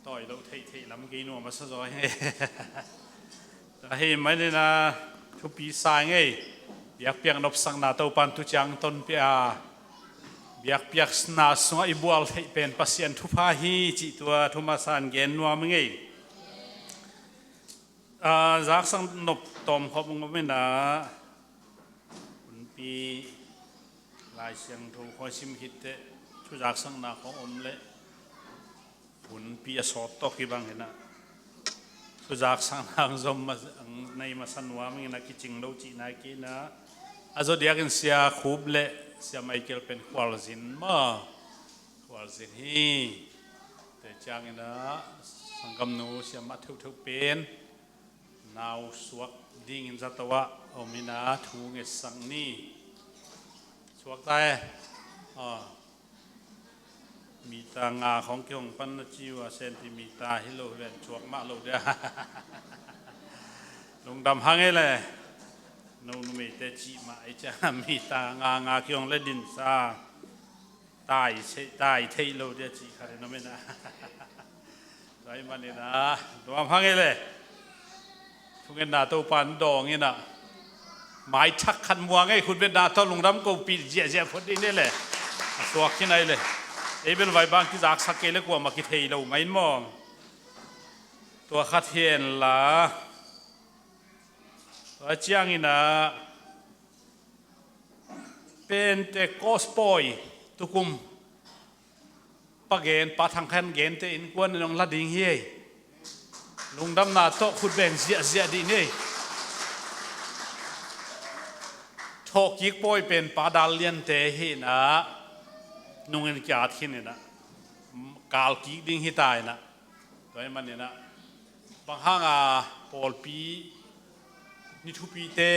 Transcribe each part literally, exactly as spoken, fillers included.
tawi lo theihtheih lam kei nuam a sa zaw hi. Ahi manin a thupi sa ngei. Biakpiak nopsakna Topan tu ciang tonpih a, biakpiakna sungah i bual theih pen Pasian thupha hi cih tua thumasa in gen nuam ngei. A, zaksak nop tawmkhop ngom in a, hunpi Lai Siangtho khawng sim khit teh thu zaksakna khawng om leh hunpi a sawt tawh kibang in a, thu zaksakna ang zom ma-, ang nei masa nuam in a, kicing lo cihna kei in a, a zaw diakin Sia Khup le Sia Michael pen khualzin maw, khualzin hi. Tua ciangin a, sanggamnu Sia Mah theuhtheuh pen nau suak dingin zato ah om in a, thu ngetsak ni. Suak ta e. Aw. Mita nga khawng kihong pan na ci uh a, centi mita hi lo ven, suak mah lo dia. Lungdam hang e le. No numeite cih mah i cia mita nga nga kihong le dinsa. Tai se-, tai theih lo dia cih khat in om in a. Tua ahih manin a, nuam hang e le. Thungetna Topa in dawng in a, mai thak khat muang ei, khutbetna tawh lungdam kopih ziahziah phot ding ni le. A suak khin ai le. Ei bel vai bang kizaksak kei le kuamah kithei lo mah in maw. Tua khat hi en la. Tua ciangin a, Pentecost pawi tukum pa gen, Pa Thang Khan gente innkuan in hong la ding hi ei. Lungdamna tawh khut beng ziahziah dih ni ei. Thawhkik pawi pen Pa Dal Liante hi in a, nungin ki-at khin in a, kal kik ding hi ta in a. Tua ahih manin a, bang hanga pawlpi ni thupite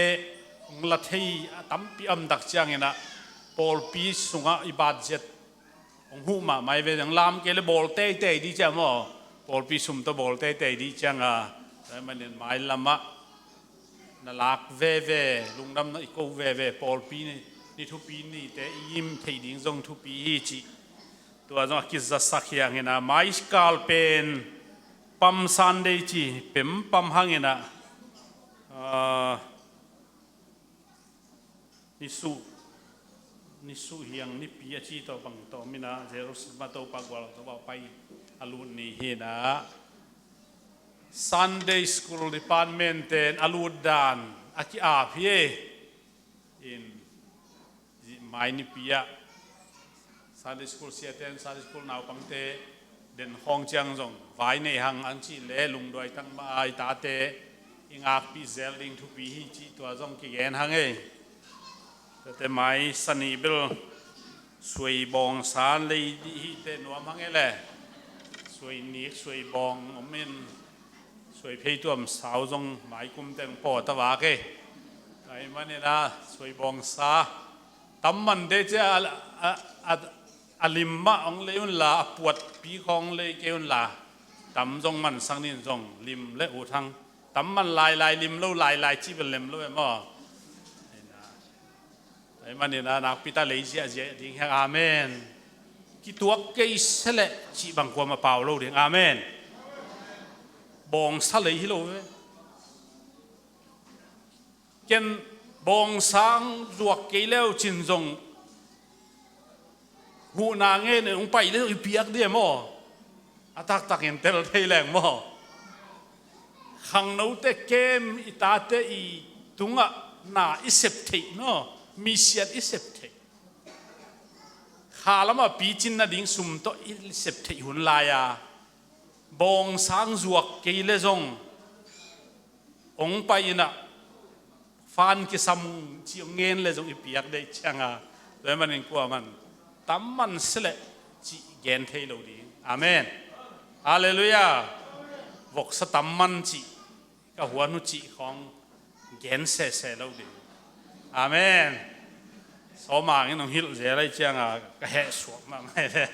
hong la thei a tampi om tak ciangin a, pawlpi sungah i budget hong huh mahmah hi ve, hong lam kei le bawl teitei dih ciang maw, pawlpi sum tawh bawl teitei dih ciang a, tua ahih manin mailam ah na lak veve, lungdamna i ko veve, pawlpi ni, ni thupi nite i im theih ding zong thupi hi cih. Tua zong a kizasak hi hang in a, maikal pen Palm Sunday ci, pem pam hang in a, ah, nisuh, nisuh hiang nipi a ci tawh bang tawh om in a, Jerusalem ah Topa gual, Topa pai a lut ni hi in a, Sunday School Department ten a lut dan a ki-ap hi e. In, mai nipi ah Sunday School siate in Sunday School naupangte den khawng ciang zong vai nei hang ang cih le lungduai tak mah a, i tate i ngakpih zel ding thupi hi cih tua zong kigen hang ei. Tuate mai sani bel suai bawngsa lei dih hi teh nuam hang ei le. Suai nik, suai bawng om in, suai phei tuam sau zong maikum teng pawt a vak ei. Tua ahih manin a, suai bawngsa tam man te cia a, a, a, a lim mah hong lei un la, a puatpi khawng lei kei un la, tam zong mansak nin zong lim le ut hang. Tam man lailai, lim lo lailai cih bel lem lo e maw. Tua ahih manin a, nakpi ta lei ziahziah ding hi hang. Amen. Kituak kei se leh cih bang kuamah pau lo ding. Amen. Bawngsa lei hi lo ve. Ken bawngsa hong zuak kei leu cin zong huhna ngen in hong pai le i piak dih e maw. A taktakin tel thei leng maw. Khangnote kem i tate i tungah na i sep theih maw, misiat i sep theih. Kha lamah picin nading sum tawh i sep theih hun lai-a, bawngsa hong zuak kei le zong hong pai in a, fan kisam cih hong ngen le zong i piak deih ciang a, tua ahih manin kuaman tam man se leh cih gen thei lo ding. Amen. Halleluiah. Voksa tam man cih ka huan uh cih khawng gen sese lo ding. Amen. Sawmang in hong hilh zel ahi ciang a ka heh suak mahmah hi ve.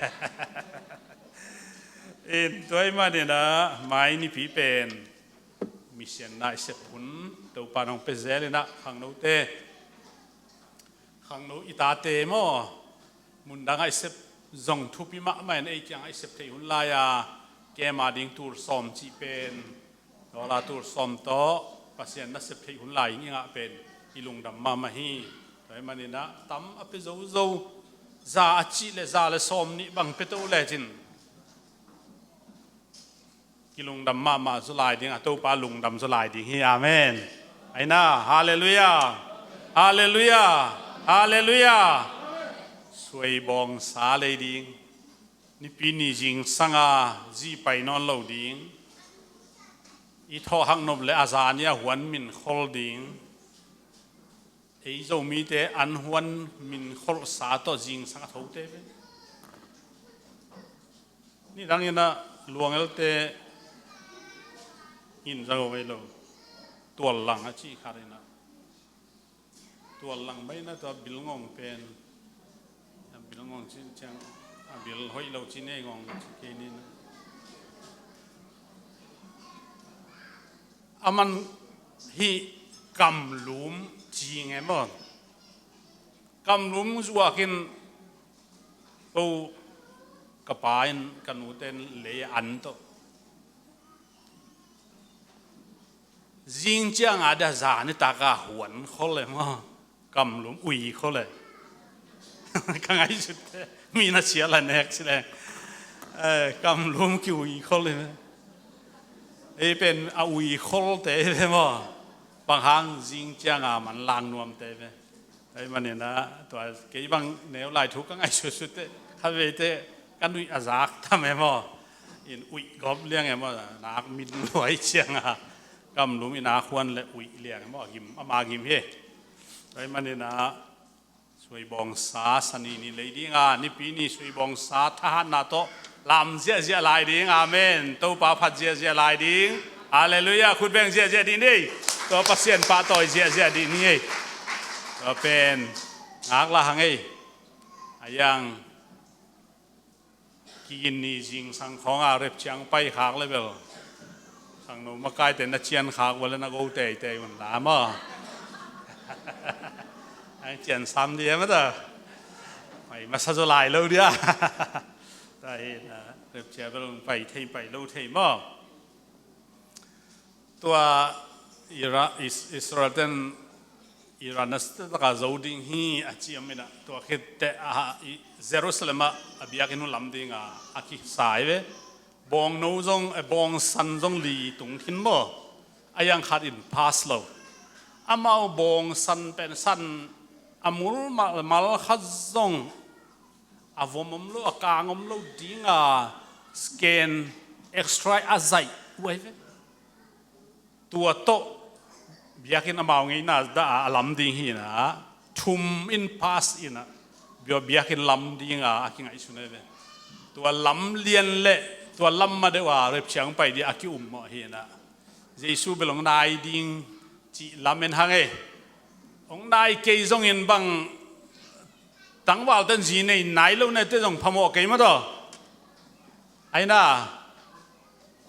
In, tua ahih manin a, mai nipi pen misiatna i sep hun Topa in hong pia zel in a, khangnote, khangno i tate maw, mundang ah i sep zong thupi mahmah in, ei kiang ah i sep theih hun lai-a, kem a ding tul sawm cih pen, dollar tul sawm tawh Pasian nasep theih hun lai i ngah pen i lungdam mahmah hi. Tua ahih manin ah tam a pia zozo, za a cih le za le sawm nih bang pia to lecin kilungdam mahmah zaw lai ding a, Topa lungdam zaw lai ding hi. Amen. Aina, halleluiah. Halleluiah. Halleluiah. Suaibawngsa lei ding, nipi ni zingsang a zi pai nawn lo ding, i thawh hak nop le a zan i a huan min khol ding, ei Zomite an huan min kholhsa tawh zingsang a thote ve. Nidang in ah luangelte in zang vei lo, tuallang a cih khat in ah, tuallang bai na tua bilngawng pen, a bilngawng cih ciang, a bil hoih lo cih nei ngawng cih kei ni na. A man hih kamlum cing e maw. Kamlum zuakin ko ka pa in ka nute in lei an tawh, zing ciang a dia zan i tak a huan khol e maw. Kamlum ui khol e. Ka ngaihsut te, mi na sia la nek si leng, eh, kamlum ki ui khol e. Ei pen a ui kholte ve maw. Bang hang, zing ciang a manlang nuamte ve. Tua ahih manin ah tua kei bang neu lai thu ka ngaihsutsut te, khatvei te ka nuih a zak tam e maw. In uih gawp liang e maw, nak min luai ciang a kamlum i nak huan le uih liang e maw, a gim, ama gim hi. Tua ahih manin ah suaibawngsa sani ni lei ding a, nipi ni suaibawngsa thahatna tawh lam ziahziah lai ding. Amen. Topa phat ziahziah lai ding. Halleluiah. Khut beng ziahziah dih ni ei. Tua Pasian pahtawi ziahziah dih ni ei. Tua pen ngaklah hang ei. A yang kigin ni zingsang khawng a rapture hong pai khak le bel, khangno makaite na cian khak uh le na go teitei un la maw. Hong cian sam dih e maw ta. Pai masa zaw lai lo dih a. Tua hi na, rapture bel hong pai thei pai lo thei maw. Tua Ira-, Is-, Israel ten Iran a state taka zo ding hi a ci a min ah, tua khit teh a, i, Jerusalem ah a biakinn hun lam ding a, a kisa hi ve. Bawngno zong, eh, bawngsan zong li tung khin maw. A yang khat in pass lo. Amau bawngsan pen san a mul malmal khat zong a vom om lo, a kang om lo ding a, scan, X-ray a zaih uh ahi ve. Tua tawh biakinn amau ngeina dah a lam ding hi na, thum in pass in a, bia-, biakinn lam ding a, a kingaihsun ahi ve. Tua lam lian le tua lam ma deuh a rapture hong pai ding a kium mawh hi na. Jesu bel hong nai ding cih lamen hang e. Hong nai kei zongin bang, tangval ten zi nei nai lo nete zong phamawh kei maw taw. Aina,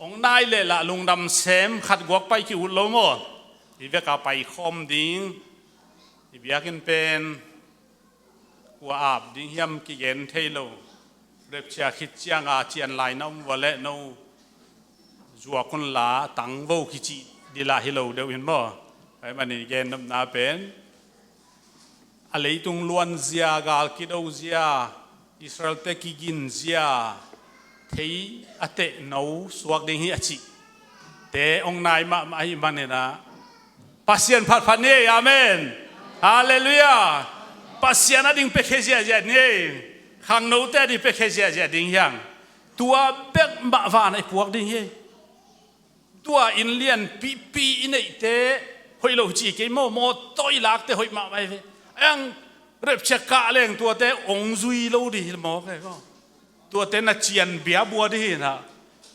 hong nai leh lah lungdam sem, khat guak pai ki-ut lo maw. I vek a pai khawm ding. I biakinn pen kua ap ding hiam kigen thei lo. Rapture khit ciang a cian lai na om uh a leh no zuak un la tangvo kicih ding lah hi lo deuh in maw. Ahih manin i gen nopna pen, a leitung luan zia, gal kido zia, Israel te kigin zia, thei a teh no suak ding hi a cih te hong nai mahmah ahih manin ah, Pasian phatphat ni ei. Amen. Halleluiah. Pasian a ding piakhia ziahziah ni ei. Khangnote a ding piakhia ziahziah ding hi hang. Tua bek mah van a i puak ding hi. Tua inn lian pihpih i neihte hoih lo ci kei maw, mawtaw i lakte hoih mahmah hi ve. A yang rapture kah leng tuate hong zui lo ding hi maw kei maw. Tuate na cian biabua ding hi na.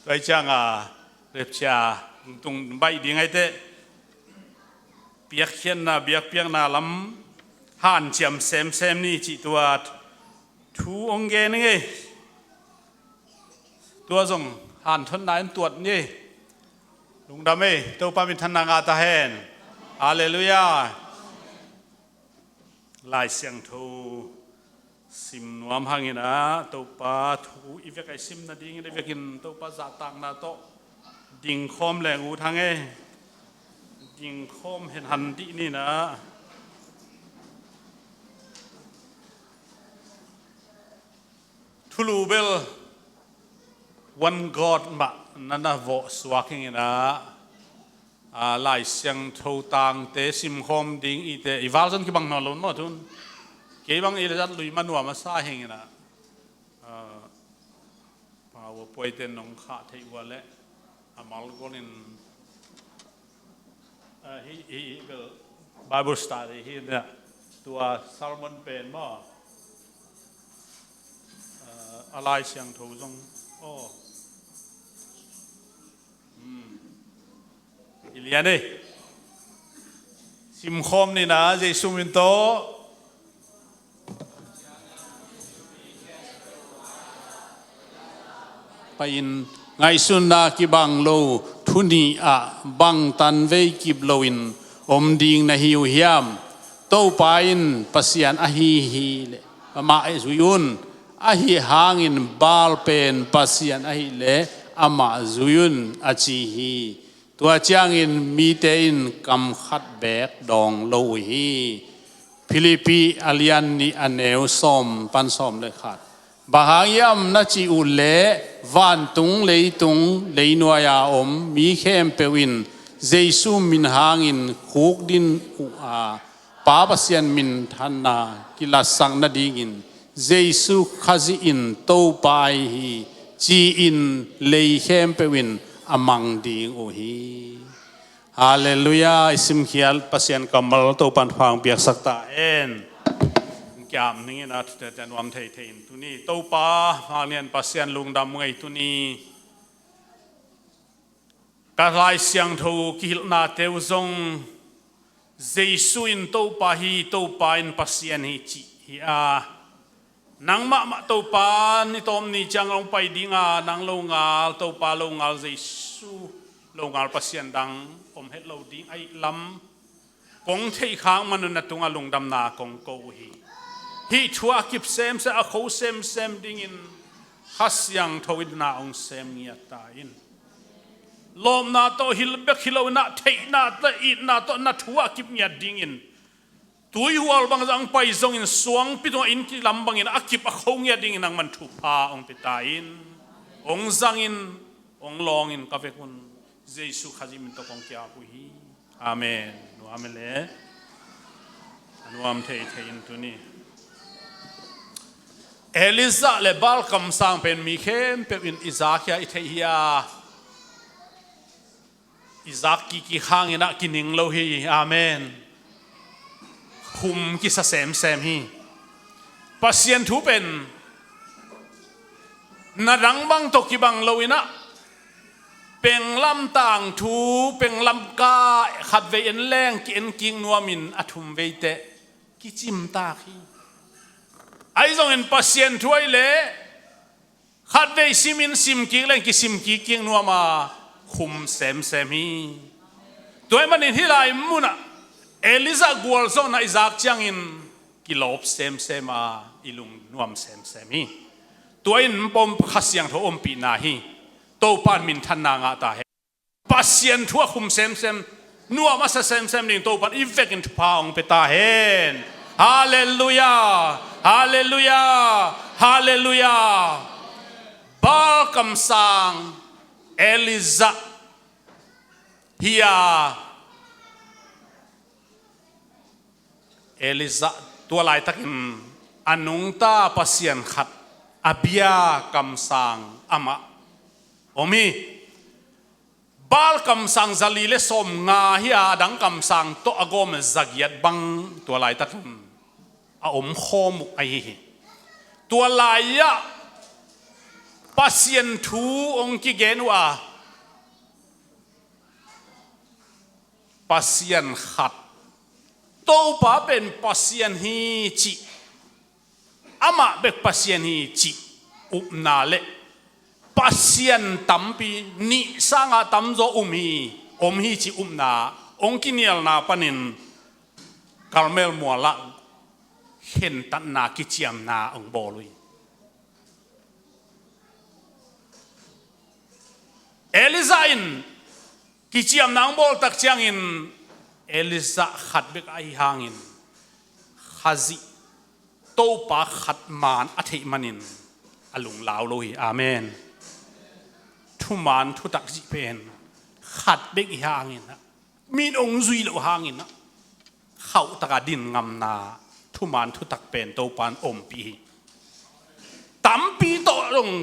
Tua hi ciang a rapture tung baih ding ahi teh, piakkhiatna, biakpiakna lam hanciam semsem ni cih tua thu hong gen ing ei. Tua zong hanthotna in tuat ni ei. Lungdam ei, Topa minthanna ngah ta hen. Halleluiah. Lai Siangtho Sim nuam hangin ah Topa thu i vek a i sim nadingin i vekin Topa zahtakna tawh dingkhawm leng ut hang e. Dingkhawm hen han dih ni in ah. Thulu bel One God mah na na vawh suak hingin ah, a, Lai Siangtho tangte simkhawm ding i te i val zon kibang nawn lo maw tun. Kei bang i le zat lui ma nuam a sa hingin ah, a, PowerPoint te nong khah theih ua le a malgol in, a, hi, hi, hi bel Bible study hi na tua sermon pen maw, a, a Lai Siangtho zong aw. Hmm. I lian ei. Simkhawm ni in ah Jesu min tawh. Pai in, ngaihsunna kibang lo thu nih ah bang tanvei kip loin om ding na hi uh hiam? Topa in Pasian ahi hi leh amah zui un. Ahi hangin Baal pen pasian ahih leh amah zui un, a ci hi. Tua ciangin mite in kam khat beek dawng lo uh hi. Philippi a lian nih a neu sawm pan sawm le khat. Bang hang hiam na cih uh leh vantung leitung leinuai-a om mi khempeuh in Jesu min hangin khukdin uh a, Pa Pasian minthanna kilatsak nadingin Jesu Khazih in Topa ahi hi ci-in lei khempeuh in a mang ding uh hi. Halleluiah. I simkhiat Pasian kammal Topan hong piaksak ta hen. Kiam ningin a thute te nuam thei thei in tuni Topa hong lian Pasian lungdam ngei tuni. Ka Lai Siangtho kihilhnate uh zong Jesu in Topa hi, Topa in Pasian hi cih hi a. Nang mahmah Topa ni tawm ni ciang hong pai ding a, nang lo ngal Topa lo ngal Jesu lo ngal Pasian dang om het lo ding ahih lam kong theih khak man un na tungah lungdamna kong ko uh hi. Hih thu a kip semsem, a kho semsem dingin Kha Siangtho in na hong sem ngiat ta in. Lawpna tawh hilh bek hi lo in ah theihna tawh itna tawh na thu a kip ngiat dingin tuihual bangzah hong pai zongin suangpi tungah inn kilam bangin a kip a kho ngiat dingin nangman thupha hong pia ta in. Hong zangin, hong lawngin ka vek un. Jesu Khazih min tawh kong ki-ap uh hi. Amen. Nuam e le. A nuam thei thei in tuni. Elijah le Baal kamsang pen mi khempeuh in i zak hi a, i theih hi a. I zak kik kik hangin ah kining lo hi. Amen. Khum kisa semsem hi. Pasian thu pen na dang bang tawh kibang lo in ah penglam tangthu, penglam ka khatvei en leng ki-en kik nuamin a thumvei teh kicimtak hi. Ahi zongin Pasian thu ahih leh khatvei simin sim kik leng kisim kik kik nuam a khum semsem hi. Tua ahih manin hih lai munah Elijah gualzawhna i zak ciangin kilawp semsem a i lung nuam semsem hi. Tua in pom Kha Siangtho ompihna hi. Topa in minthanna ngah ta hen. Pasian thu a khum semsem, nuam a sa semsem ding Topa in i vekin thupha hong pia ta hen. Halleluiah. Halleluiah. Halleluiah. Baal kamsang Elijah hi a. Elijah tua laitakin a nungta pasian khat a bia kamsang amah om hi. Baal kamsang zali le sawmnga hi a, a dang kamsang tawh a gawm zagiat bang tua laitakin a om khawm uh ahi hi. Tua lai-ah Pasian thu hong kigen uh a, Pasian khat, Topa pen Pasian hi cih, amah bek Pasian hi cih upna le Pasian tampi, nih sangah tamzaw um hi, om hi cih upna hong kinialna panin Karmel mualah khentatna kiciamna hong bawl uh hi. Elijah in kiciamna hong bawl tak ciangin Elijah khat bek ahi hangin Khazih Topa khat man a theih manin a lunglau lo hi. Amen. Thuman thutak cih pen khat bek i hangin ah, min hong zuih loh hangin ah, khauhtaka din ngamna thuman thutak pen Topan ompih hi. Tampi tawh dong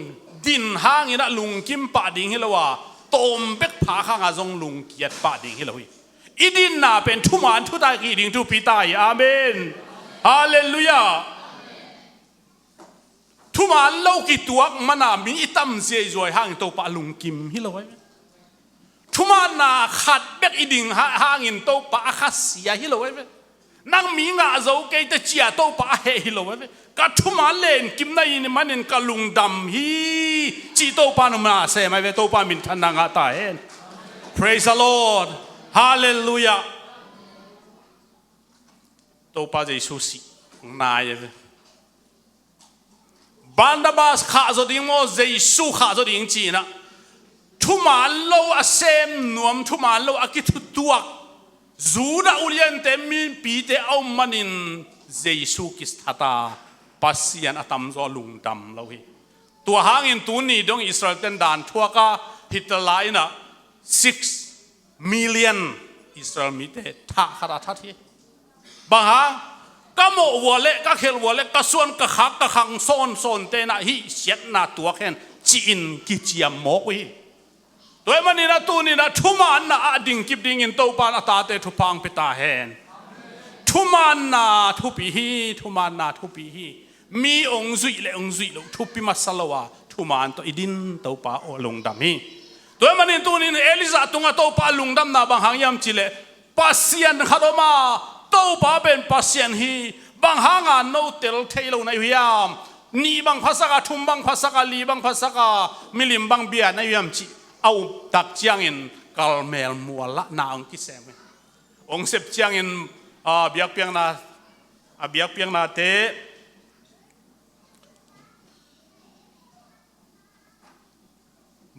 din hangin ah lungkim pah ding hi lo a, tawm bek phak hanga zong lungkiat pah ding hi lo hi. I dinna pen thuman thutak hi ding thupi ta hi. Amen. Halleluiah. Thuman lo kituak mana mi i tam ziaizuai hangin Topa a lungkim hi lo ai ve. Thumanna khat bek i ding ha-, hangin Topa a khasia hi lo ai ve. Nang mi ngah zo kei teh ci-a Topa a heh hi lo ai ve. Ka thuman lenkim na hi manin ka lungdam hi, ci Topa nopna sem ai ve. Topa minthanna ngah ta hen. Praise the Lord. Halleluiah. Topa Jesu sih nai ai ve. Barnabas khahzaw ding maw, Jesu khahzaw ding ci-in ah, thuman lo a sem nuam, thuman lo a kithutuak Judah uliante, mipite a om manin Jesu kithat a, Pasian a tamzaw a lungdam lo hi. Tua hangin tuni dong Israel ten dan thuak a, Hitler in ah six million Israel mite thah khat a that hi. Bang hang? Ka mawh vua le, ka khelh vua le, ka suan, ka khak, ka khang sawnsawnte in ah hih siatna tuak hen, ci-in kiciam mawk uh hi. Tua ahih manin ah tuni in ah thumanna ah dingkip dingin Topa in a tate thupha hong pia ta hen. Thumanna thupi hi, thumanna thupi hi. Mi hong zuih le hong zuih loh thupi masa lo a, thuman tawh i din Topa aw lungdam hi. Tua ahih manin tuni in Elijah tungah Topa a lungdamna bang hang hiam cih leh, Pasian khat om a, Topa pen Pasian hi. Bang hanga no tel thei lo na hi uh hiam? Nih bang phasak a, thum bang phasak a, li bang phasak a, milim bang bia na hi uh hiam cih a up tak ciangin Karmel mual ah na hong kisem hi. Hong sep ciangin, a, biakpiakna, a biakpiaknate,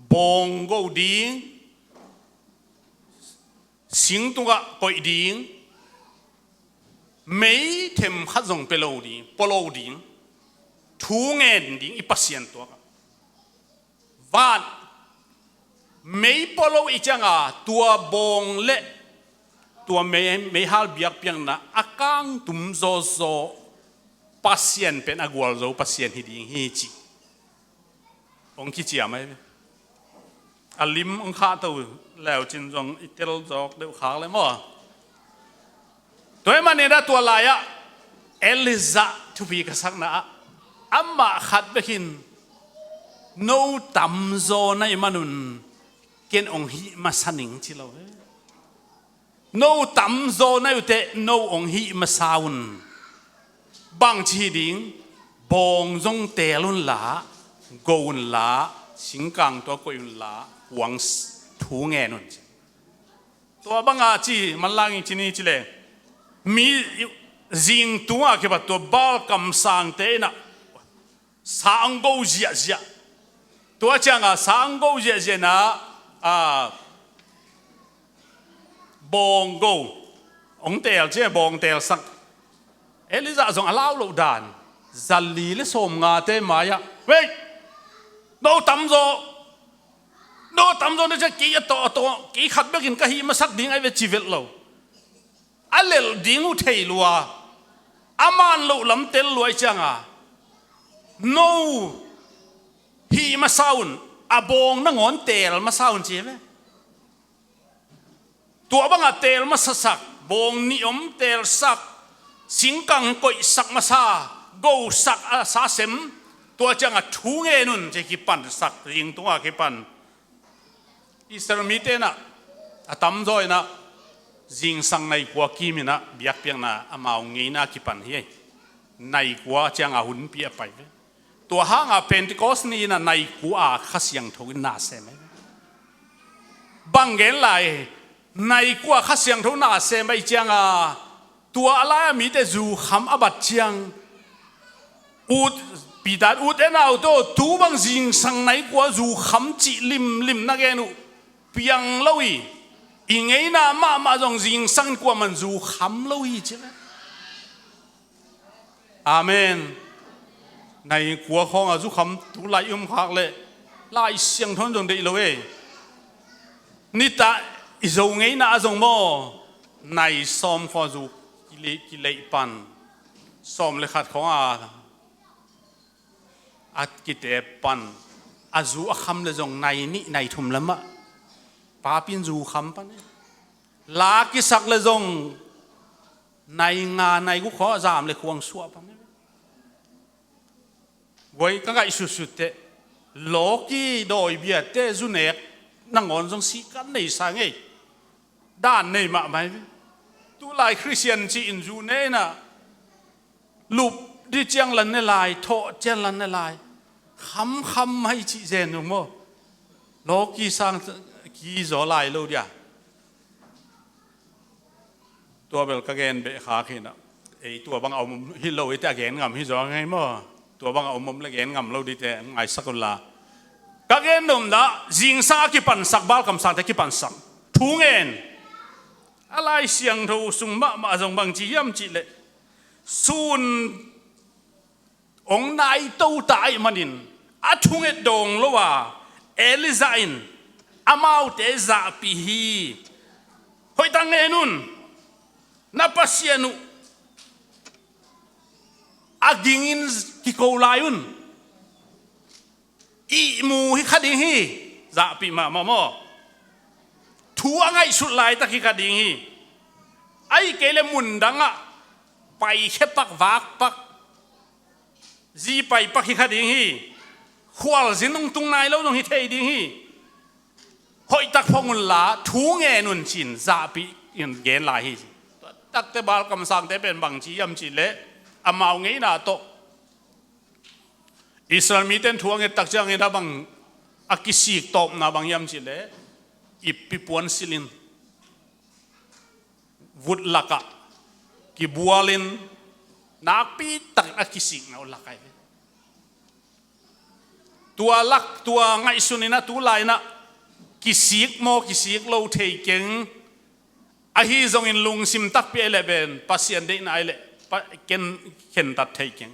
bawng go ding, sing tungah koih ding, mei themkhat zong pia lo ding, pua lo ding, thu ngen ding i Pasian tuak ah. Van, mei pua lo i cianga tua bawng le tua mei, meihal biakpiakna a kangtum zawzaw Pasian pen a gualzo Pasian hi ding hi ci. Hong kiciam ai ve. A lim hong khahto leucin zong i tel zawk deuh khak le maw. Tua ahih manin ah tua lai-ah Elijah thupi ka sakna ah amah khat bek in, "No tamzaw na hih manun ken hong hih masa ning," ci lo. "No tamzaw na hih uh teh no hong hih masa un. Bangci hi ding, bawng zong teel unla, go unla, singkang tawh koih unla, kuang s-, thu ngen un," ci. Tua banga ci, manlang in ci ni ci leng, mi zingtunga kipat tua Baal kamsangte in ah sa hong go ziahziah. Tua cianga sa hong go ziahziah in ah, a, bawng go hong teel ci, bawng teelsak. Elijah zong a lau loh dan, zali le sawmngate mai-ah, "Wei, no tamzaw, no tamzaw na ci a, kei a tawh, a tawh, kei khat bekin ka hih masak ding ahi ve," ci vet lo. A lelh ding uh thei lua, a man loh lam tel lua i cianga, "No hih masa un, a bawng nangawn teel masa un," ci ve. Tua banga teel masasak, bawng nih om teelsak, singkang koihsak masa, gosak a sa sem, tua cianga thu ngen un ci kipansak, zingtunga kipan. Israel mite in ah a tamzaw in ah zingsang nai kua kim in ah biakpiakna amau ngeina kipan hi. Nai kua cianga hunpi a pai ve. Tua hanga Pentecost ni in ah nai kua Kha Siangtho in na sem ai. Bang gen lai, nai kua Kha Siangtho na sem ai cianga, tua a lai-a mite zu kham a bat ciang, Ut, Peter ut e nau tawh, tu bang zingsang nai kua zu kham cih limlim na gen uh piang lo hi. I ngeina mahmah zong zingsang in kuaman zu kham lo hi ci ve. Amen. Nai kua khawng a zu kham tu lai i um khak leh Lai Siangtho in zong deih lo e. Nitah i Zo ngeina ah zong maw, nai sawm khawng a zu kilei, kilei pan, sawm le khat khawng a a kite pan, a zu a kham le zong nai nih nai thum lamah papi in zu kham pan e. La kisak le zong nai nga nai guk khawng a zam le khuang suah pan e. Guai ka ngaihsutsut teh, lawki dawi biate zu nek nangawn zong sih kan nei sa ngei. Dan nei mahmah hi. Tulai Khristian ci-in zu ne inah lup di ciang lan ne lai, thawh ciang lan ne lai. Khamkham hai cih zen uh maw? Lawki sang ki zaw lai lo dia. Tua bel ka gen beh kha khin ah. Ei, tua bang a om hi lo i te a gen ngam hi zaw ngei maw? Tua bang a om om le gen ngam lo di te ngaisak un la. Ka gen nopna, zingsang a kipansak, balkamsangte kipansak. Thu ngen. A Lai Siangtho sung mahmah zong bang ci hiam cih leh, sun hong nai to ta ahih manin a thunget dawng lo a, Elijah in amaute zahpih hi. Hoih tak ngen un, na Pasian uh a gingin kiko lai un. Ihmu hi kha ding hi. Zahpih mahmah maw? Thu a ngaihsut laitak hi kha ding hi. Ahih kei le mundang ah paikhia tak, vak pak, zi pai pak hi kha ding hi. Khualzin hong tung nai lo zong hi thei ding hi. Hoih tak phong un la, thu ngen un ci-in zahpih in gen lai hi. Tua takte balkamsangte pen bang ci hiam cih leh, amau ngeina tawh Israel mite in thu a nget tak ciangin a bang a kisik tawpna bang hiam cih leh, ippi puan silh in vut lakah kibualin nakpi takin a kisikna uh lak ahi ve. Tua lak, tua ngaihsun inah, tu lai inah kisik maw, kisik lo thei keng. Ahi zongin lungsim takpi ahi leh pen Pasian deihna ahi leh pa-, ken khentat thei keng.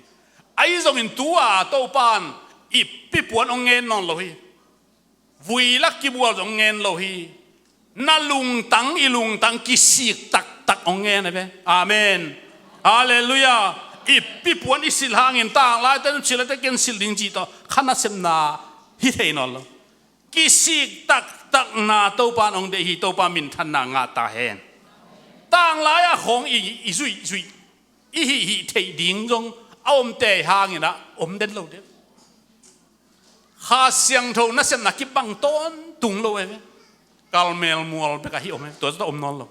Ahi zongin tu-a Topa in ippi puan hong ngen nawn lo hi. Vui lak kibual zong hong ngen lo hi. Na lungtang, i lungtang kisik taktak hong ngen ahi ve. Amen. Halleluiah. Ippi puan i silh hangin tanglaite nu silh a te ken silh ding cih tawh kha nasepna hi thei nawn lo. Kisik taktakna Topa in hong deih hi. Topa minthanna ngah ta hen. Tanglai-a khawng i, i zuihzuih, i hihhih theih ding zong a om tei hangin ah om den lo deuh. Kha Siangtho nasepna kibang tawntung lo e ve. Karmel mual bekah hih om e, tua zata om nawn lo.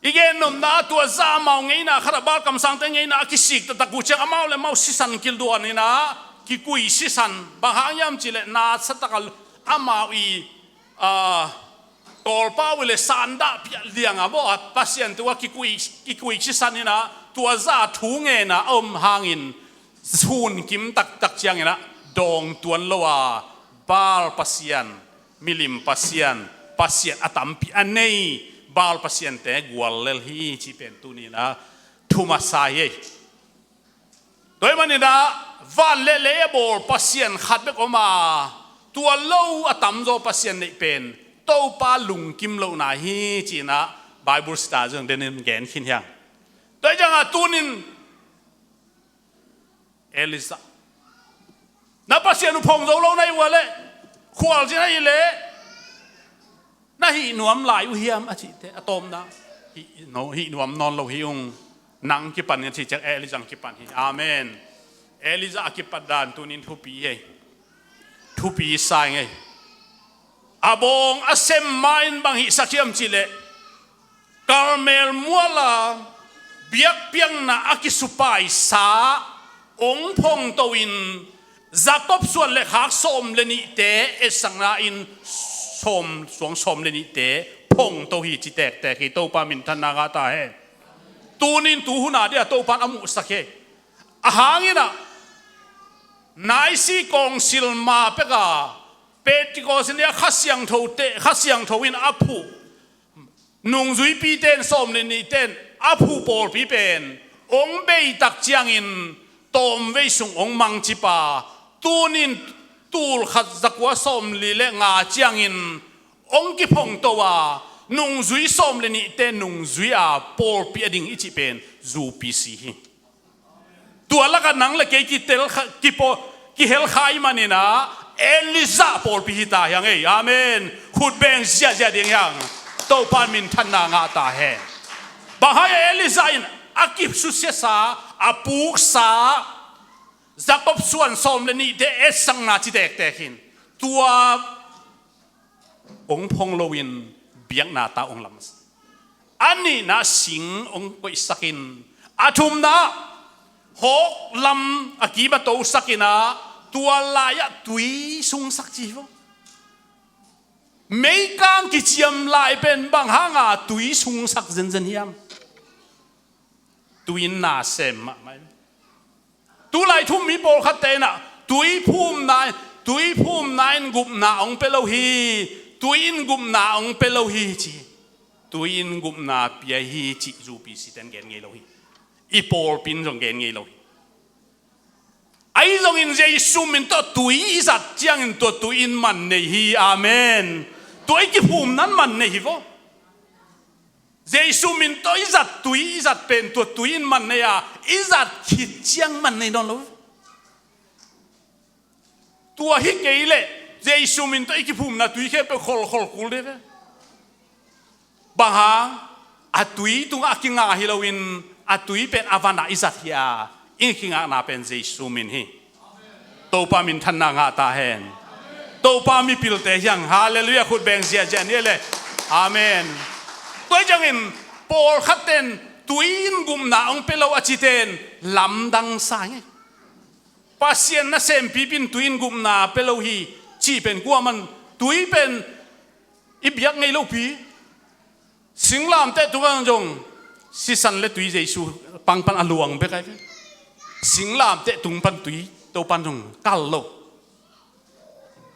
I gen nopna, tua zah amau ngeina khatah, balkamsangte ngeina a kisik taktak uh ciang amau le amau sisan kilduan inah kikui sisan. Bang hang hiam cih leh nasa takah amau i, ah, tawlpau i le sandah piah liang a maw, a Pasian tungah kikui, kikui sisan inah tua zah thu ngen a om hangin sun kim taktak ciangin ah dawng tuan lo a, Baal pasian, milim pasian, pasian a tampi a nei Baal pasiante gual lel hi cih pen tuni inah thu masa hi. Tua ahih manin ah van le lei a bawl pasian khat bek om a, tua lo a tamzaw pasian neih pen Topa lungkim lohna hi ci-in ah Bible study zong denin gen khin hi hang. Tua hi ciangah tunin Elijah, na Pasian uh phong zo lo na hih uh a leh, khualzin ahih leh na hih nuam lai uh hiam a cihte a tawpna, hih, no, hih nuam nawn lo hi ung. Nang kipan in a cih ciang Elijah kipan hi. Amen. Elijah a kipat dan tunin thupi hi. Thupi sa ing ei. A bawng a sem ma-in bang hihsak hiam cih leh, Karmel muala biakpiakna a kisupaisa hong phongto in, Jakob suan le khak sawm le nihte etsakna in sawm, suang sawm le nihte phongto hi ci tektek hi. Topa minthanna ngah ta hen. Tunin tu hun a dia Topa in a muhsak hi. A hang in ah, Naisi kawngsil ma pek a, Pentecost ni a Kha Siangtho te, Kha Siangtho in a phuh nungzuipite'n, sawm le nihten a phuh pawlpi pen hong bei tak ciangin tawmvei sung hong mangcip a, tuni-in tul khat za kua sawmli le nga ciangin hong kiphongto a, nungzui sawm le nihte nungzui a pawlpi a ding i cih pen UPC hi. Tua lakah nang le kei kitel kha, kipaw, kihel kha ahih manin ah, Elijah pawlpi hi ta hi hang ei. Amen. Khut beng ziahziah ding hi hang. Topa in minthanna ngah ta hen. Bang hang hiam? Elijah in a kisusiasa, a puksa, Jakob suan sawm le nihte etsakna ci tektek hi in, tua hong phong loin biakna tau hong lamsak. A nihna sing hong koihsak in, a thumna hawk lam a kim a tosak in ah, tua lai-ah tui sungsak ci hi vo. Meikang kiciam lai pen bang hanga tui sungsak zenzen hiam? Tui in na sem mahmah hi. Tulai thu-um mi pawlkhatte in ah, tui phumna, tui phumna in gupna hong pia lo hi, tui in gupna hong pia lo hi ci. Tui in gupna pia hi cih UPC-te'n gen ngei lo hi. I pawlpi in zong gen ngei lo hi. Ahi zongin Jesu min tawh tui i zat ciangin tua tui in man nei hi. Amen. Tua i kiphumna in man nei hi vo. Jesu min tawh i zat tui, i zat pen tua tui in man nei a, i zat khit ciang man nei nawn lo. Tua hi kei leh Jesu min tawh i kiphumna tui khempeuh kholkhol kul ding ve. Bang hang? A tui tungah a kinga hi loin, a tui pen a vanah i zat hi a, i kingakna pen Jesu min hi. Topa minthanna ngah ta hen. Topa mipilte hi hang. Halleluiah. Khut beng ziahziah ni le. Amen. Tua hi ciangin pawlkhatte'n tui in gupna hong pia lo a cite'n lamdang sa hi. Pasian nasempipi in tui in gupna pia lo hi cih pen kuaman, tui pen i biak ngei lopi. Singlamteh tungah zong sisan le tui Jesu pang pan a luang bek ahi ve. Singlamteh tung pan tui Topa'n zong kal lo.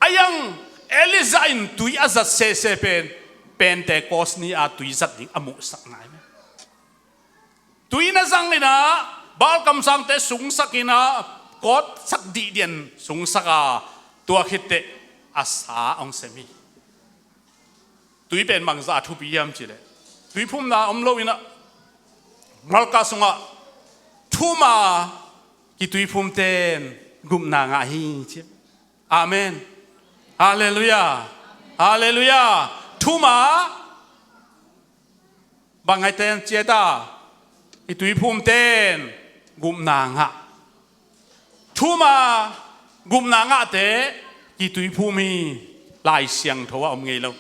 Ahi hang Elijah in tui a zat sese pen Pentecost ni-a tui zat ding a muhsakna ahi ve. Tui na zang in ah, Baal kamsangte sungsak in ah, kawtsak dihdian sungsak a, tua khit teh a sa hong sem hi. Tui pen bangzah a thupi hiam cih leh, tuiphumna om lo in ah, Marka sungah thum a kituiphumte'n gupna ngah hi ci. Amen. Halleluiah. Halleluiah. Thum a, bang ngaihte ci a, kituiphumte'n gupna ngah. Thum a gupna ngahte kituiphum hi. Lai Siangtho ah om ngei lo.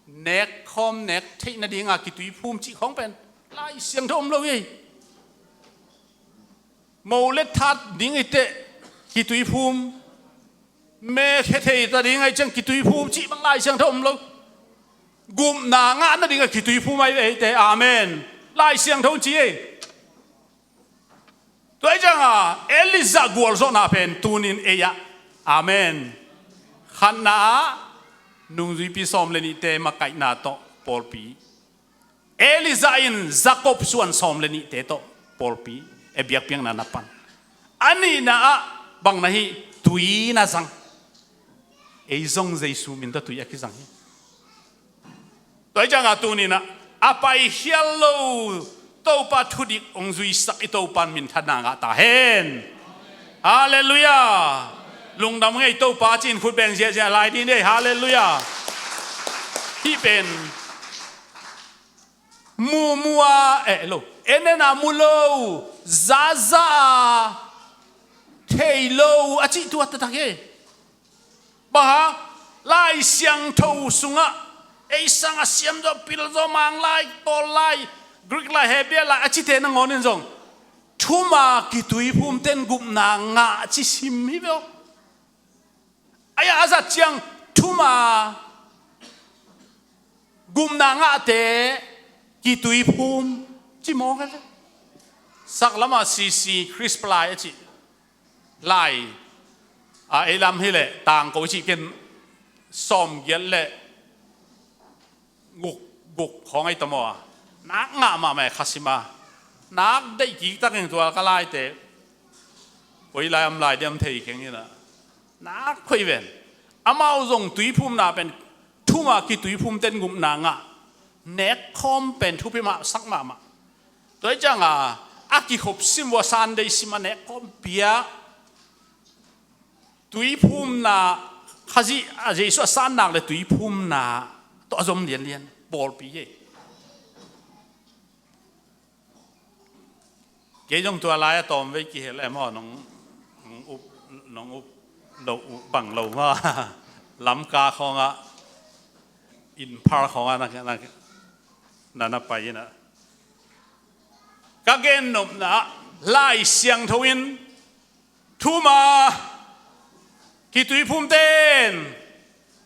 Nek khawm nek theih nadinga kituiphum cih khawng pen Lai Siangtho om lo hi. Mo le that ding i teh kituiphum, me khe thei ta ding ahih ciang kituiphum cih bang Lai Siangtho om lo. Gupna ngah nadinga kituiphum ahi ve eite. Amen. Lai Siangtho ci hi. Tua hi cianga Elijah gualzawhna pen tuni-in ei ah. Amen. Khatna ah nungzuipi sawm le nihte makaihna tawh pawlpi. Elijah in Jakob suan sawm le nihte tawh pawlpi, e, biakpiakna na pan. A nihna ah bang na hi? Tui na zang. Ei zong Jesu min tawh tui a kizang hi. Tua hi cianga tuni-in ah a paikhial lo Topa thudik hong zuisak i Topa'n minthanna ngah ta hen. Halleluiah. Lungdam ngei Topa ci-in khut beng ziahziah lai ding ni. Halleluiah. Hih pen mumu a, eh, lo, en en a mu lo, za za a thei lo a cih tua taktak hi. Bang hang? Lai Siangtho sungah ei sangah siamzaw, pilzaw, Manglai, Kawllai, Greek lai, Hebrew lai a cite nangawn in zong thum a kituiphumte'n gupna ngah ci sim hi ve aw. Ahi a, a zat ciang thum a gupna ngahte kituiphum ci mawk hi ve. Saklamah C C Khrist palai a cih lai, a, ei lam hileh tangko cih ken sawmgiat le guk, guk khawng ei tamaw a, nak ngah mahmah e, khasim a, nak deih kiktakin tua ka laite koi lai om lai diam thei keng inah, nak khoih ven. Amau zong tuiphumna pen thuma kituiphumten gupna ngah, nekkhawm pen thupi mahsak mahmah. Tua hi cianga a kikhop sim uh a, Sunday sim a nekkhawm piak, tuiphumna, Khazih a Jesu a san nak le tuiphumna tawh a zom lianlian pawlpi hi. Kei zong tua lai a tawmvei kihel e maw, nong, nong up, nong up loh uh bang lo maw. Lamka khawngah, Imphal khawngah na, na, na, na pai inah, ka gennopna ah Lai Siangtho in thuma kituiphumten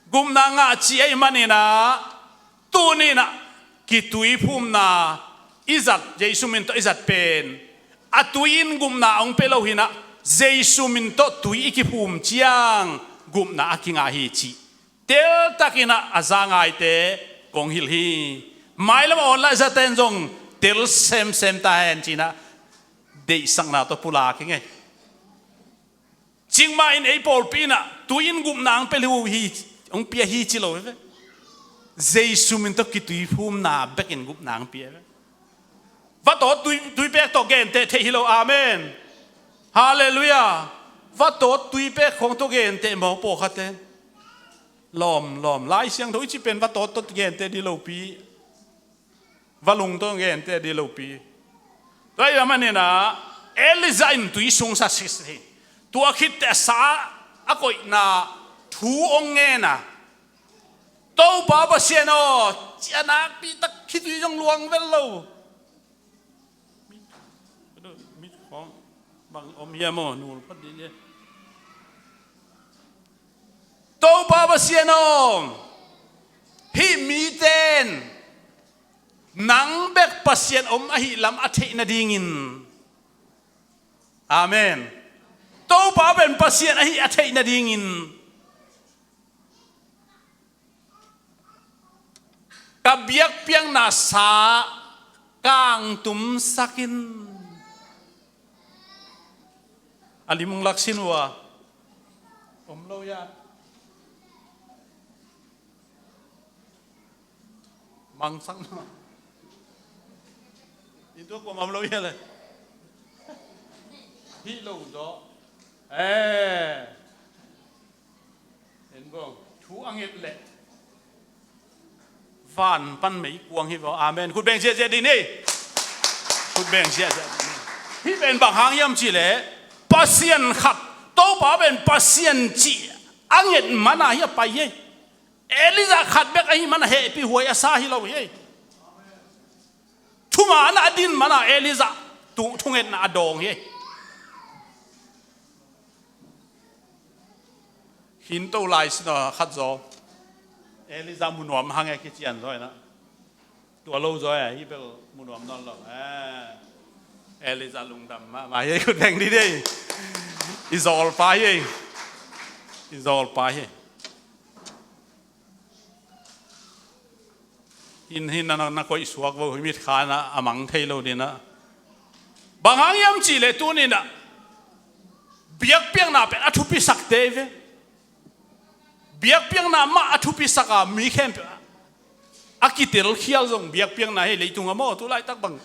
gupna ngah ci ahih maninah, tuninah kituiphumna i zat, Jesu min tawh i zat pen a tui in gupna a hong pia lo hinah, Jesu min tawh tui i kiphum ciang gupna a kingah hi cih teltakinah a za ngaite kong hilh hi. Mailam a online zaten zong tel semsem ta hen cinah deihsakna tawh pulak hi ngei. Cikmah in ei pawlpi inah tui in gupna hong pia hi, hong pia hi ci lo hi ve. Jesu min tawh kituiphumna bekin gupna hong pia hi ve. Vatawt tui, tuipek tawh genteh theih hi lo. Amen. Halleluiah. Vatawt tuipek khawng tawh genteh mawk pawlkhatte. Lawm, lawm. Lai Siangtho i cih pen vatawt tawh genteh dih lopi, valung tawh genteh dih lopi. Tua ahih maninah Elijah in tui sung sa sisi hi. Tua khitteh a sa a koihna thu hong ngen a, Topa Pasian aw, ci a, nakpi tak khitui zong luang vel lo. Mit, mit khawng bang om hiam aw, nul phot dih e. Topa Pasian aw, hih miten nang bek Pasian om ahih lam a theih nadingin. Amen. Topa pen Pasian ahih a theih nadingin ka biakpiakna sa kangtumsak in. A lim hong laksin uh a, om lo ia. Mangsak na. Itu aku mam lo ia le. Hi lo do. Eh. En bong. Thu a nget le. Van pan mei kuang hi vo. Amen. Khut beng ziahziah dih ni. Khut beng ziahziah dih ni. Hih pen bang hang hiam cih leh, Pasian khat, Topa pen Pasian cih a nget mana hi a pai hi. Elijah khat bek ahih mana hehpih huai a sa hi lo hi. Thuman a din mana Elijah thu, thungetna a dawng hi. Khinto lai sin a khat zaw, Elijah mu nuam hang e, kician zaw e na. Tua lo zaw e, hih bel mu nuam nawn lo e. Elijah lungdam mahmah hi. Khut beng dih dih. I zawlpa hi. I zawlpa hi. Hin, hin na, na koih suak vo, hi mit kha na a mang thei lo dih na. Bang hang hiam cih leh tuni na biakpiakna pen a thupi sak te ve. Biakpiakna mah a thupi sak a, mi khempeuh a kitelkhial zong biakpiakna hi. Leitung a maw, tu laitak bang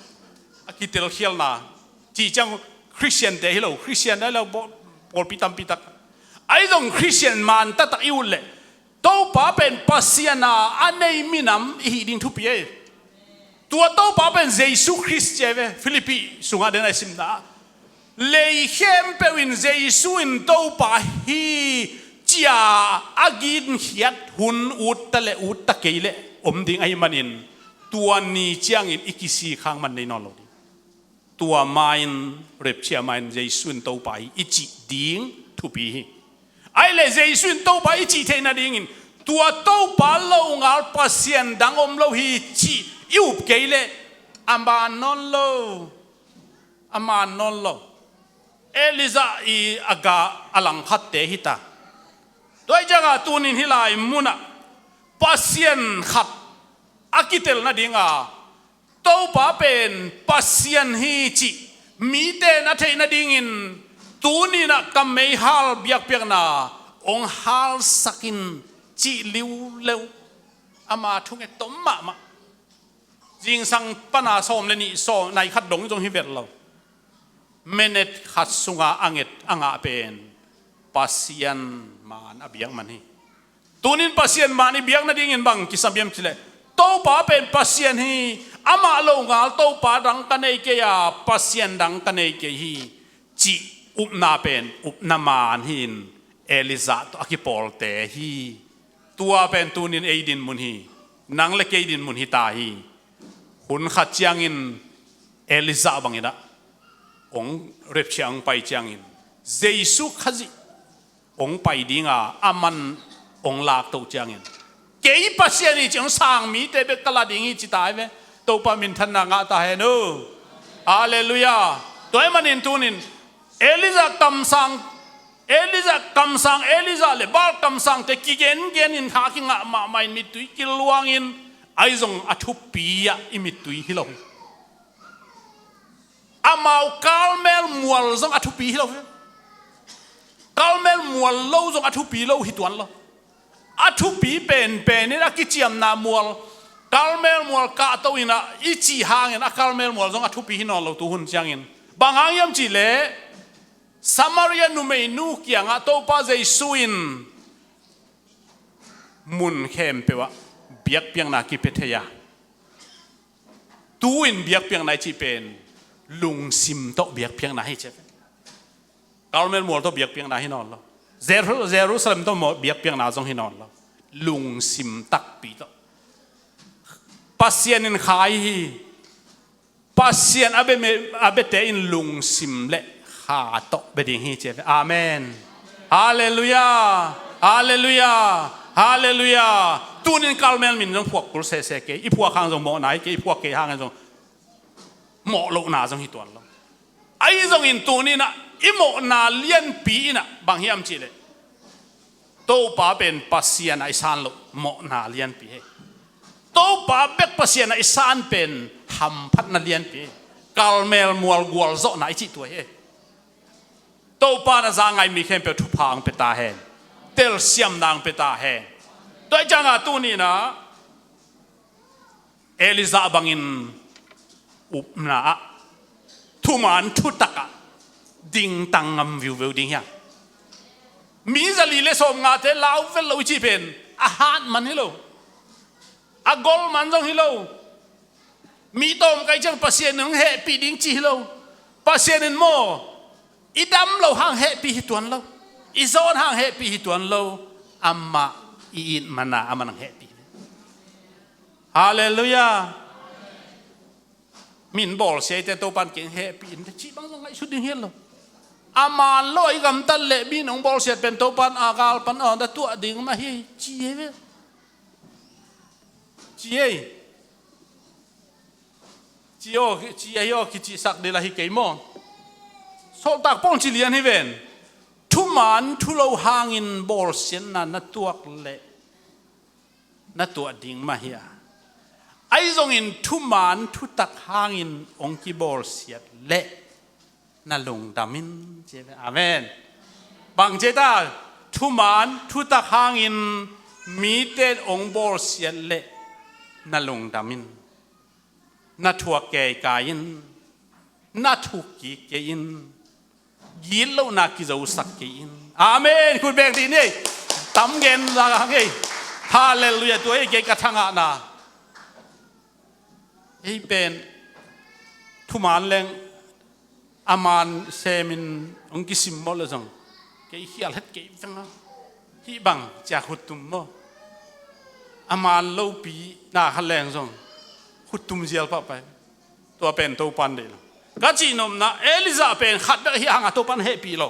a kitelkhialna cih ciang Khristian te hi lo, Khristian te hi lo, pawl, pawlpi tampi tak. Ahi zong Khristian man taktak i ut leh Topa pen Pasian a a nei minam i hih ding thupi ei. Tua Topa pen Jesu Khrist ci a ve, Philippi sungah den a i simna. Lei khempeuh in Jesu in Topa hi ci a a ginkhiat hun ut ta leh ut ta kei leh om ding ahih manin, tua ni ciangin i kisikhak man nei nawn lo ding. Tua ma-in, rapture ma-in Jesu in Topa hi i cih ding thupi hi. Ahih leh Jesu in Topa i cih theih nadingin, tua Topa longal Pasian dang om lo hi cih i up kei leh a man nawn lo. A man nawn lo. Elijah i a gah a langkhatte hi ta. Tua hi ciangah tunin hih lai munah Pasian khat a kitel nadinga Topa pen Pasian hi cih mite na theih nadingin tuninah ka meihal biakpiakna hong halsak in cih liuleu. Ama thunget tom mahmah. Zingsang pana sawm le nih sawm nai khat dong zong hi vet lo. Minute khat sunga a nget a ngah pen Pasian man a biak man hi. Tunin Pasian man i biak nadingin bang kisam hiam cih leh Topa pen Pasian hi. Amah longal Topa dang ka nei kei a, Pasian dang ka nei kei hi cih upna pen upna man hi-in Elijah tawh a kipawlte hi. Tua pen tunin ei dinmun hi. Nang le kei dinmun hi ta hi. Hun khat ciangin Elijah bangin ah hong rapture hong pai ciangin Jesu Khazih hong pai dinga a man hong laktoh ciangin kei Pasian hi ci hong sang mite bek ka la ding hi ci ta hi ve. Topa minthanna ngah ta hen uh. Halleluiah. Tua ahih manin tunin Elijah kamsang Elijah kamsang, Elijah le Baal kamsangte kigengen in kha kingah mahmah in mittui kiluangin ahi zong a thupi ah i mittui hi lo hi. Amau Karmel mual zong a thupi hi lo hi. Karmel mual lo zong a thupi lo hi tuan lo. A thupi penpen in a kiciamna mual Karmel mual kahto in ah i cih hangin a Karmel mual zong a thupi hi nawn lo tu hun ciangin. Bang hang hiam cih leh Samaria numeinu kiangah Topa Jesu in mun khempeuh ah biakpiakna kipia thei a, tu-in biakpiakna i cih pen lungsim tawh biakpiakna hi ci. Karmel mual tawh biakpiakna hi nawn lo. Jeru- Jerusalem tawh maw biakpiakna zong hi nawn lo. Lungsim takpi tawh Pasian in khai hi. Pasian a bia- a biate in lungsim le kha tawh bia ding hi ci. Amen. Halleluiah. Halleluiah. Halleluiah. Tunin Karmel min zong phuak kul sese kei. I phuak hang zong mawhna hi kei, i phuak kei hangin zong mawh lohna zong hi tuan lo. Ahi zongin tuninah i mawhna lianpi inah bang hiam cih leh Topa pen Pasian ah i san loh mawhna lianpi hi. Topa bek Pasian ah i san pen hamphatna lianpi hi. Karmel mual gualzawhna i cih tua hi. Topa na za ngai mi khempeuh thupha ang pia ta hen. Telsiamna ang pia ta hen. Tua hi ciangah tuninah Elijah bangin upna ah thuman thutak ah dingtang ngam viuveu ding hiam? Mi zali le sawmngate lau vet lo i cih pen a hat man hi lo. A gol man zong hi lo. Mi tawm kai ciang Pasian in hong hehpih ding ci hi lo. Pasian in maw i dam lo hang hehpih hi tuan lo. I zawn hang hehpih hi tuan lo. Amah i it mana amah nang hehpih. Halleluiah. Min bawlsia ite Topan keng hehpih in te cih bang zong ngaihsut ding hi lo. A man lo i gamtat leh min hong bawlsiat pen Topan a gal pan a na tuah ding mah hi ci hi ve. Ci ei. Ci aw, ci ahi aw kicihsak dila hi kei maw? Sawltak Paul ci lian hi ven. Thuman thulo hangin bawlsiatna na tuak leh na tuah ding mah hi a, ahi zongin thuman thutak hangin hong kibawlsiat leh na lungdam in ci ve. Amen. Bang ci ta? Thuman thutak hangin mite in hong bawlsiat leh na lungdam in. Na thuak keikai in, na thuk kik kei in, gitlohna kizosak kei in. Amen. Khut beng dih ni. Tam gen la hang ei. Halleluiah. Tua ei kei ka thangahna. Ei pen thuman leng a man semin hong kisimmawh le zong kei khial het kei veng a. Hih bang ciak huttum maw? A man lopi na kha leng zong huttum zial pahpai. Tua pen Topan deih lo. Ka cihnopna Elijah pen khat bek hih hanga Topan hehpih lo.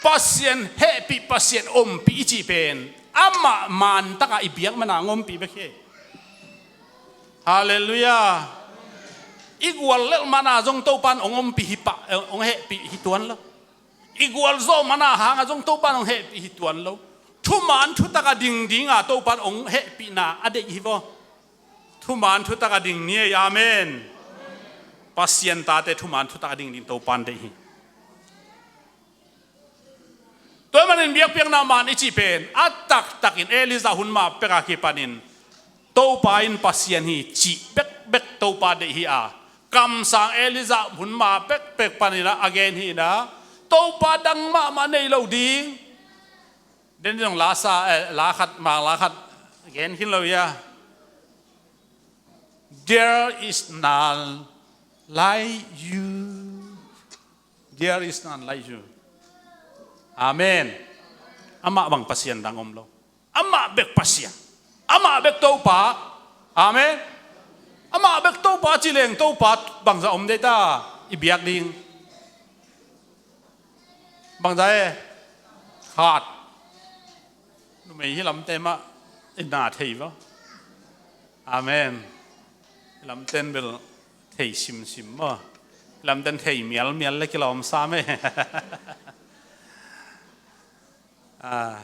Pasian hehpih, Pasian ompih i cih pen amah mantaka i biak mana hong ompih bek hi. Halleluiah. I gual lel mana zong Topan hong ompih hi pah, eh, hong hehpih hi tuan lo. I gualzawh mana hanga zong Topan hong hehpih hi tuan lo. Thuman thutak a ding dinga Topan hong hehpihna a deih hi vaw. Thuman thutak a ding ni ei, amen. Pasian tate thuman thutak a ding ding Topan deih hi. Tua ahih manin biakpiakna man i cih pen a taktakin Elijah hun mah peka kipanin Topa in Pasian hi cih bekbek Topa deih hi a, kamsang Elijah hun mah pekpek panin a gen hi na, Topa dang mahmah nei lo ding. Den zong la sa, eh, la khat, mang la khat gen khin lo ia. There is none like you. There is none like you. Amen. Amah bang Pasian dang om lo. Amah bek Pasian. Amah bek Topa. Amen. Amah bek Topa ci leng Topa bangza om dei ta i biak ding. Bangza e. Khat. Numei hi lamte mah i na thei vaw. Amen. Hi lamten bel thei simsim maw. Hi lamten thei mialmial le kilawm sam e. Ah.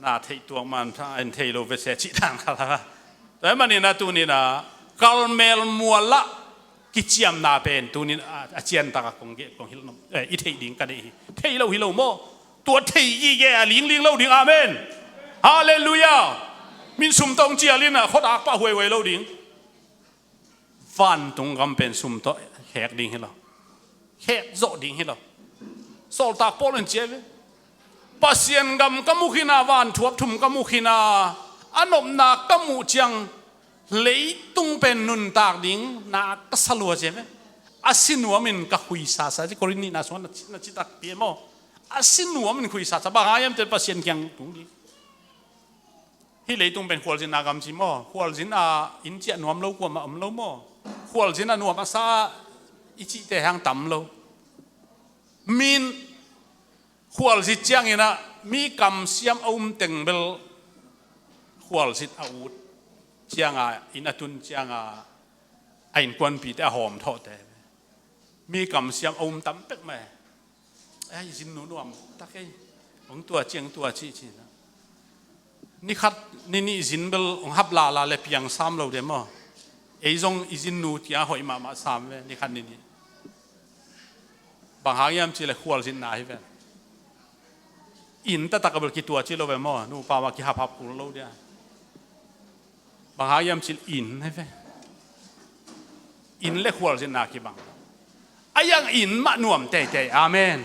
Na theih tuak man pha in thei lo ve se cih dan kha la. Tua ahih manin a tunin a Karmel mual ah kiciamna pen tunin a, a ciantak a kong geh kong hilh nop, eh, i theih ding ka deih hi. Thei lo hi lo maw? Tua thei gige a lingling lo ding. Amen. Halleluiah. Min sum tawh cialin a khuadak pah huaihuai lo ding. Vantung gam pen sum tawh khek ding hi lo. Khek zawh ding hi lo. Sawltak Paul in ci a ve. Pasian gam ka mu khin a, vanthuap thum ka mu khin a, a nopna ka muh ciang leitung pen nuntak ding na ka sa lua ci a ve. A si nuamin ka khuisasa ci, Korin nihna sungah na ci, na ci takpi e maw. A si nuamin khuisasa, bang hang hiam cih leh Pasian kiang tung ding. Hih leitung pen khualzinna gam ci maw? Khualzin a inn ciah nuam lo kuamah om lo maw? Khualzin a nuam a sa i cihte hang tam lo. Min khualzin ciangin a mi kamsiam a um teng bel khualzin a ut cianga inn a tun cianga a innkuanpihte a hawm thawhte mi kamsiam a um tam pek mah e. Ai, i zin nu nuam tak ei. Hong tua ci, hong tua ci, ci na. Ni khat ni nih zin bel hong hap lala le piang sam lo de maw. Ei zong i zin nu tia hoih mahmah sam ve, ni khat ni nih. Bang hang hiam cih leh khualzinna hi ve. Inn taktak a bel kitua ci lo ve maw, nupa mah kihaphap kul lo dia. Bang hang hiam cih leh inn hi ve. Inn le khualzinna kibang. A iang inn mah nuam teitei. Amen.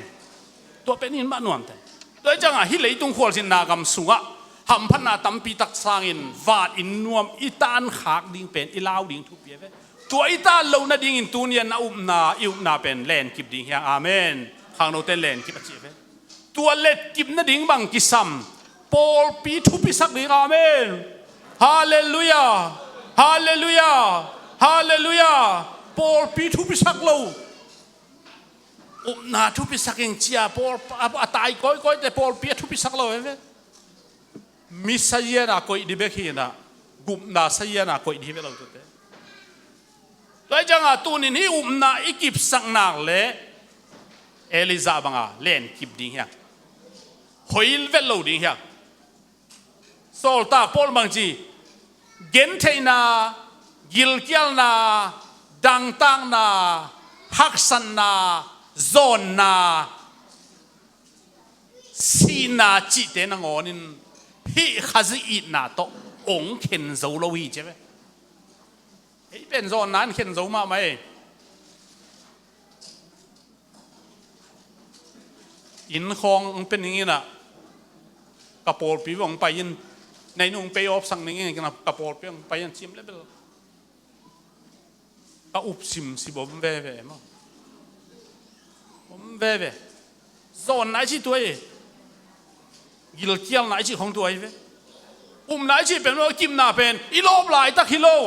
Tua pen inn mah nuam tei. Tua hi ciangah hih leitung khualzinna gam sungah hamphatna tampi tak sangin van inn nuam i tan khak ding pen i lau ding thupi a ve. Tua i tan loh nadingin tuni-in a upna, i upna pen lenkip ding hiang. Amen. Khangnote lenkip a ci a ve. Tua letkip nading bang kisam? Pawlpi thupisak ding. Amen. Halleluiah. Halleluiah. Halleluiah. Pawlpi thupisak lo. Upna thupisak ing cia pawl a, a tai kawikawite pawlpi a thupisak lo e ve. Mi saziana koih di bek hi na, gupna saziana koih di hi ve lo tute. Tua hi cianga tunin hih upna i kipsak nak leh Elijah banga lenkip ding hiang. Hoi vet lo ding hiang. Sawltak Paul bangci gentheihna, gilkialna, dangtakna, haksatna, zawnna, sihna cihte nangawnin hih Khazih itna tawh hong khen zo lo hi ci ve. Ei pen zawnna in khen zo mahmah ei. Inn khawng hong pia ning inah ka pawlpi hong pai in, na inn hong pay off sak ning inah ka pawlpi hong pai in cim le bel ka up simsim om veve maw? Om veve. Zawnna i cih tua hi. Gilkialna i cih khong tua hi ve. Upna i cih pen maw, kipna pen i lawp laitak hi lo.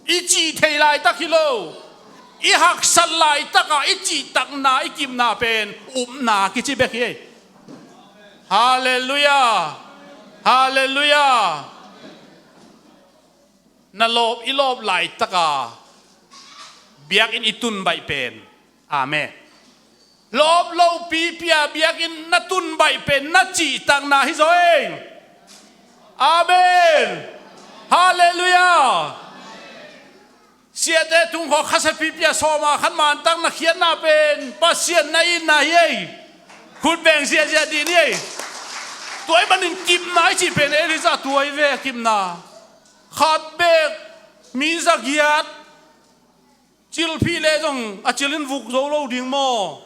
I cih thei laitak hi lo. I haksat laitaka i cihtakna, i kipna pen upna kici bek hi. Halleluiah. Halleluiah. Na lawp, i lawp laitaka biakinn i tun baih pen. Amen. Lawp lo pipi a biakinn na tun baih pen na cihtakna hi zaw ei. Amen. Halleluiah. Siate tung khawng khasia pipi a sawm a khat mantak na khiatna pen Pasian na itna hi ei. Khut beng ziahziah dih ni ei. Tua ahih manin kipna i cih pen Elijah tua hi ve, kipna. Khat beek mi zagiat. Cilphih leh zong a cil in vuk zo lo ding maw?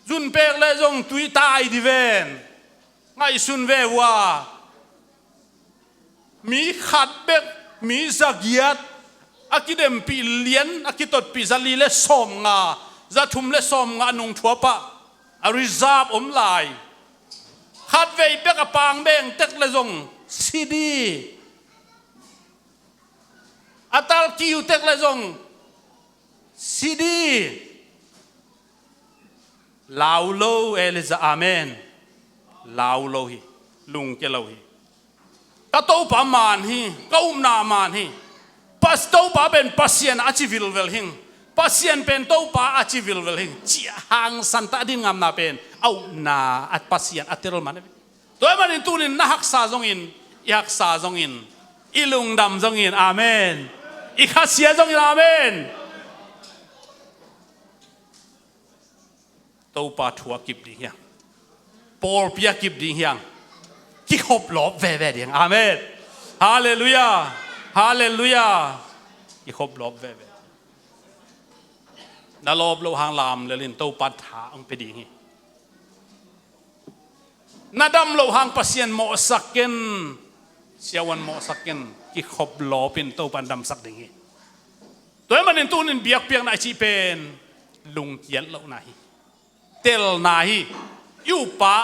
Zunpek leh zong tui tai dih ven. Ngaihsun ve uh a, mi khat bek, mi zagiat a kidempih lian, a kitotpih zali leh sawmnga, zathum leh sawmnga nungthuap ah a reserve om lai. Khatvei bek a pang beng tek leh zong si dih. A tal kiu tek leh zong si dih. Lau lo, Elijah, amen. Lau lo hi. Lungkia lo hi. Ka Topa man hi. Ka upna man hi. Pas Topa pen Pasian a ci vilvel hing. Pasian pen Topa a ci vilvel hing. Ciah hangsan ta ding ngamna pen a upna a Pasian a tel man hi. Tua ahih manin tunin na haksa zongin, i haksa zongin, i lungdam zongin, amen. I khasia zongin, amen. Topa thu a kip ding hiang. Pawlpi a kip ding hiang. Kikhop lawp veve ding. Amen. Halleluiah. Halleluiah. Kikhop lawp veve. Na lawp loh hang lam lel in Topa tha hong pia ding hi. Na dam loh hang Pasian mawhsak ken, siavuan mawhsak ken, kikhop lawp in Topan damsak ding hi. Tua ahih manin tunin biakpiakna i cih pen lungkiat lohna hi. Telna hi. I upa,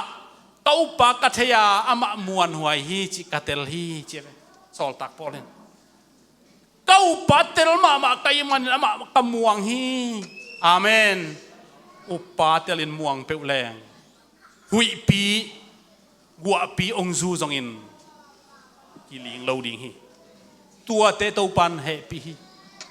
ka upa ka thei a, amah muanhuai hi cih ka tel hi cih a ve. Sawltak Paul in. Ka upa tel mahmah ka hih manin amah ka muang hi. Amen. Upa telin muang peuh leng huihpi, guahpi hong zu zongin kiling lo ding hi. Tuate Topan hehpih hi.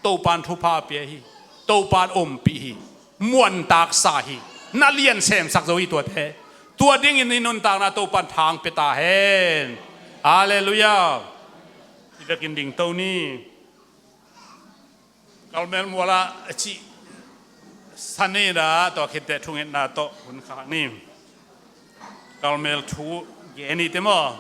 Topan thupha pia hi. Topan ompih hi. Muantaksa hi. Na lian semsak zo hi tuate. Tua dingin i nuntakna Topan thang pia ta hen. Halleluiah. I vekin dingto ni. Kalmel mual ah a cih sanina tawh khit teh thungetna tawh hun khak ni. Kalmel thu gen ni te maw?